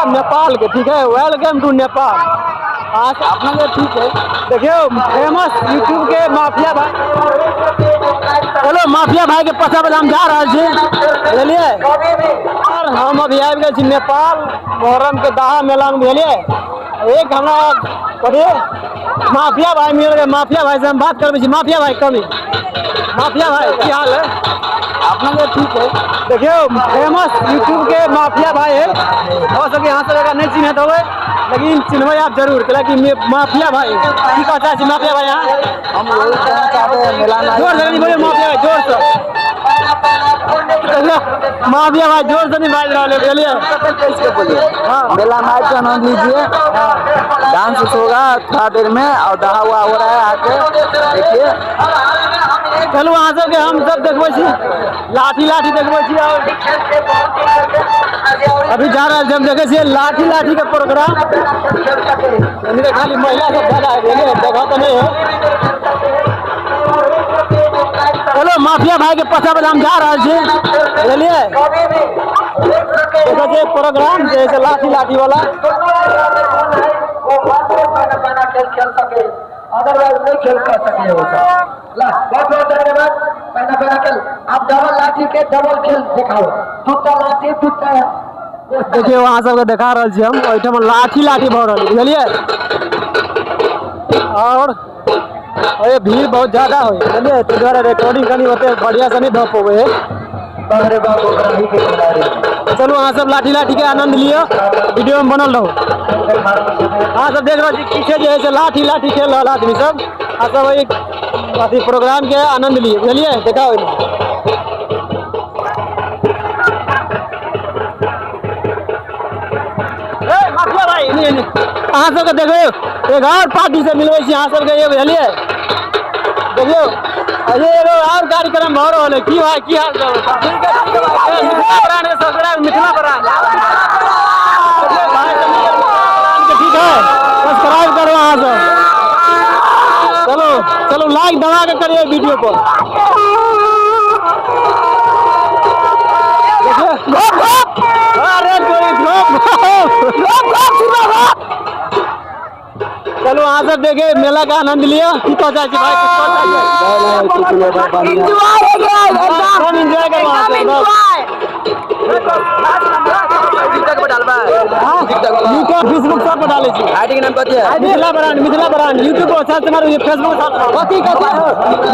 नेपाल के, ठीक है? Welcome two Nepal. आज अपना के ठीक है। देखियो फेमस यूट्यूब के माफिया भाई, चलो माफिया भाई के पछा पर हम जा रहल छी, बुझलियै? और हम अभी आबि गेल छी नेपाल मोहर्रम के दाहा मेला में, बुझलियै? एक हमरा कथी माफिया भाई मिल गए। माफिया भाई से हम बात करबै छी। माफिया भाई, कमी माफिया भाई, की हाल है? अपना के ठीक है। देखियो फेमस यूट्यूब के माफिया भाई है। हो सके यहाँ से नहीं चिन्हत होबै, लेकिन चिन्हबै आप जरूर, कैलाकि माफिया भाई। की कहता छी माफिया भाई यहाँ? हम यही कहना चाहते हैं, मेला में जोर से नहीं बोलिए माफिया भाई, जोर से। देखियो, माफिया भाई जोर से नहीं बाज रहा है, बुझलिए? कैसे बोलिए? मेला में आके आनंद लीजिए। डांस होगा थोड़ा देर में और दहा हुआ हो रहा है, आके देखिए। चलू, अहाँ सबके हम सब देखबै छी, लाठी लाठी देखबै छी। और अभी जा रहल छी, हम देखै छियै लाठी लाठी के प्रोग्राम। एनी तऽ खाली महिला सब ज्यादा है, बुझलियै? जगह तऽ नहीं है। चलो माफिया भाई के पछा पर हम जा रहल छी, बुझलियै? देखै छियै प्रोग्राम जे है से लाठी लाठी वाला। खेल सके, अदरवाइज नहीं खेल कर सके वो सब। ला, बहुत बहुत धन्यवाद। पहला पहला खेल आप डबल लाठी के डबल खेल दिखाओ, दूटा लाठी दूटा। देखियौ, अहाँ सबके देखा रहल छी हम, ओहिठाम लाठी लाठी भऽ रहल है, बुझलियै? और अरे भीड़ बहुत ज्यादा होइ, बुझलियै? ताहि दुआरे रिकॉर्डिंग कनि ओते बढ़िया से नहि भऽ पबै है। अरे बाप, ओकरा ही के खिलाड़ी। चलू, अहाँ सब लाठी लाठी के आनंद लिअ, वीडियो में बनल रहू। अहाँ सब देख रहल छी, पीछे जे है से लाठी लाठी खेल रहल आदमी सब। अहाँ सब एहि अथी प्रोग्राम के आनंद लिअ, बुझलियै? देखा ओहिमे। ए माफिया भाई, एनी एनी। अहाँ सबके देखियौ, एक और पार्टी से मिलबै छी अहाँ सबके ये, बुझलियै? देखियौ, अरे एगो और कार्यक्रम भऽ रहल है। की भाई, की हाल चाल? ठीक है, ठीक है भाई। मिथिला ब्रांड के सब्सक्राइब, मिथिला ब्रांड। देखियौ भाई सब मिथिला ब्रांड के, ठीक है? सब्सक्राइब करो अहाँ सब। चलो चलो, लाइक दबा के करिए वीडियो पर। देखिए, अरे तोरी, घोप घोप घोप घोप। चलो, अहाँ सब देखे मेला का आनंद लिया। की कह चाहै छी भाई? कुछ कह चाहै छी? एंजॉय हो गया एकदम। एकदम एंजॉय करो अहाँ सब। यूट्यूब, फेसबुक सब पर डालै छी। आईडी के नाम कथी है? Mithila brand, Mithila brand. YouTube पर सर्च मारू, फेसबुक सर्च मारू। कथी कथी?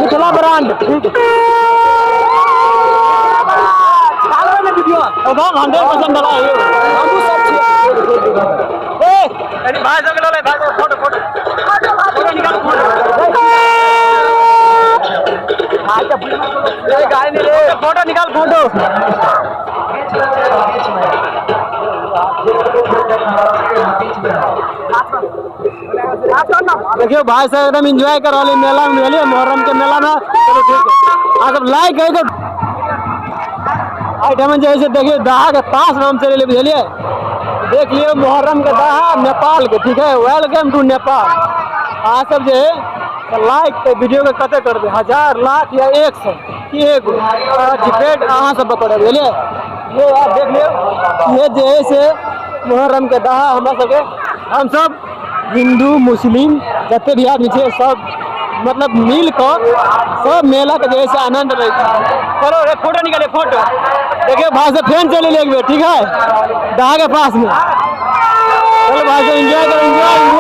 मिथिला ब्रांड। डालबै ने वीडियो एकदम 100% डलाइ। हमहूँ सब छियै। ए कनि भाई सबके लऽ ले, भाई सब फोटो फोटो फोटो निकाल, फोटो। गाय नहीं रे। फोटो निकाल, फोटो। बीच में, बीच में, बीच में। देखियो भाई साहब एकदम एंजॉय कर रहल है मेला में, बुझलियै? मुहर्रम के मेला में। चलो ठीक है, अहाँ सब लाइक है तो एहिठाम जे है से देखियौ, दाहा के पास में हम चलि एलियै, बुझलियै? देख लियौ मुहर्रम के दाहा नेपाल के, ठीक है? Welcome two Nepal. अहाँ सब जे है लाइक के वीडियो के कते करबै, हजार, लाख या 100 की एगो डिपेंड अहाँ सब पर करब, बुझलियै? ये आप देख लियौ, ये जे है से मुहर्रम के दाहा। हमरा सबके, हम सब हिंदू मुस्लिम जते भी आदमी छै, सब मतलब मिल कऽ सब मेला के जे है से आनंद लै छै। चलो रे, फोटो निकाले, फोटो। देखियो भाई से फेन चले एक बेर, ठीक है? दाहा के पास में। चलो भाई से एंजॉय करो, एंजॉय एंजॉय।